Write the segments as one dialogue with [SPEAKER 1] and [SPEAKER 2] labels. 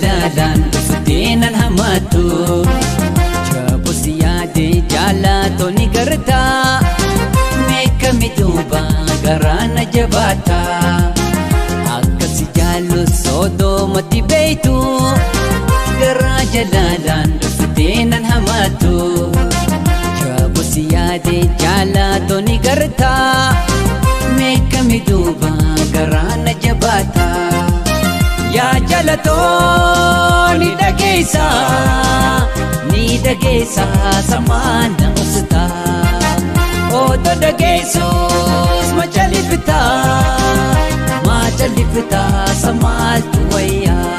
[SPEAKER 1] Jalalaan dhuftee nan hamatu Jabusi yaade jaalatoo ni gartaa Meeqami duuba garaa na jabaata Akkasi jaallu sodoomatti beeytu Garaa jalalaan dhuftee nan hamatu Jabusi yaade jaalatoo ni gartaa Meeqami duuba garaa na jabaata Yaa jalatoo ni dhageessa samaan na obsitaa Otoo dhageessus macalliftaa samaaltu wayyaa.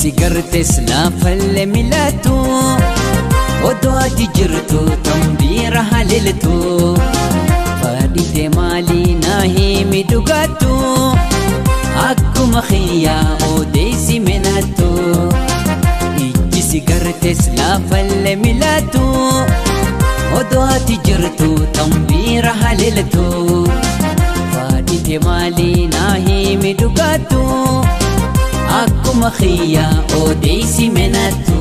[SPEAKER 1] Sigartes laafalle milatu Odoo ati jirtu tambiira haleeltu Fadhite maalii naa himi dhugaattu Akkuma xiyyaa odeessi menattu Ijji sigartes laafalle milatu Odoo ati jirtu tambiira haleeltu Fadhite maalii naa himi dhugaattu Akkuma xiyyaa odeessi menattu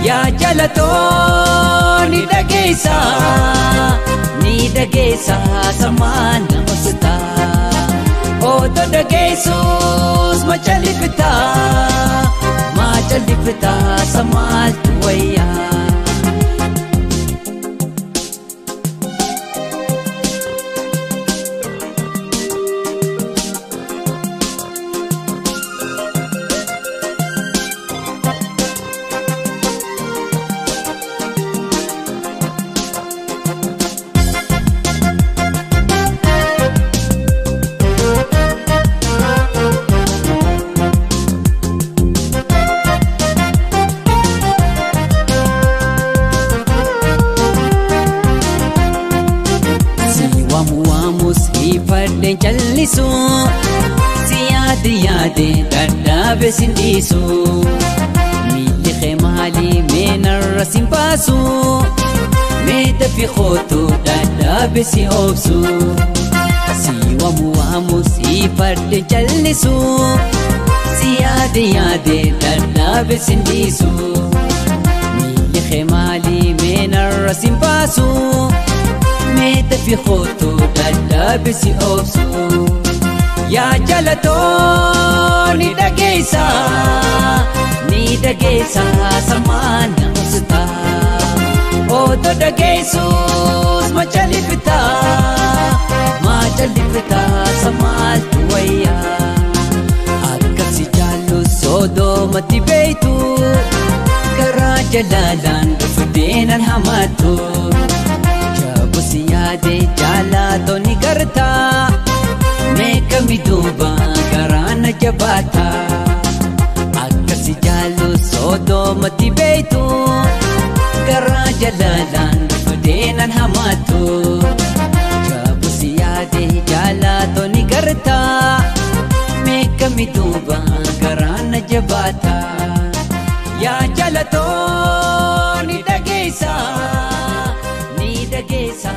[SPEAKER 1] Yaa jalatoo ni dhageessa samaan na obsitaa Otoo dhageessus macalliftaa samaaltu wayyaa. Ifadheen callisu si yaade yaade dadhaabe sin dhiisu Miilli kee maalii meenarra sin baasu Mee dafii kootu dadhaabe si obsu Si waamu waamus ifadheen callisu si yaade yaade dadhaabe sin dhiisu Miilli kee maalii meenarra sin baasu Mee dafii kootu dadhaabe si obsu Yaa jalatoo ni dhageessa samaan na obsitaa Otoo dhageessus macalliftaa samaaltu wayyaa Akkasi jaallu sodoomatti beeytu Garaa jalalaan dhuftee nan hamatu Jabusi yaade jaalatoo ni gartaa Meeqami duuba garaa na jabaata Akkasi jaallu sodoomatti beeytu Garaa jalalaan dhuftee nan hamatu Jabusi yaade jaalatoo ni gartaa Meeqami duuba garaa na jabaata Yaa jalatoo ni dhageessa. Ni dhageessa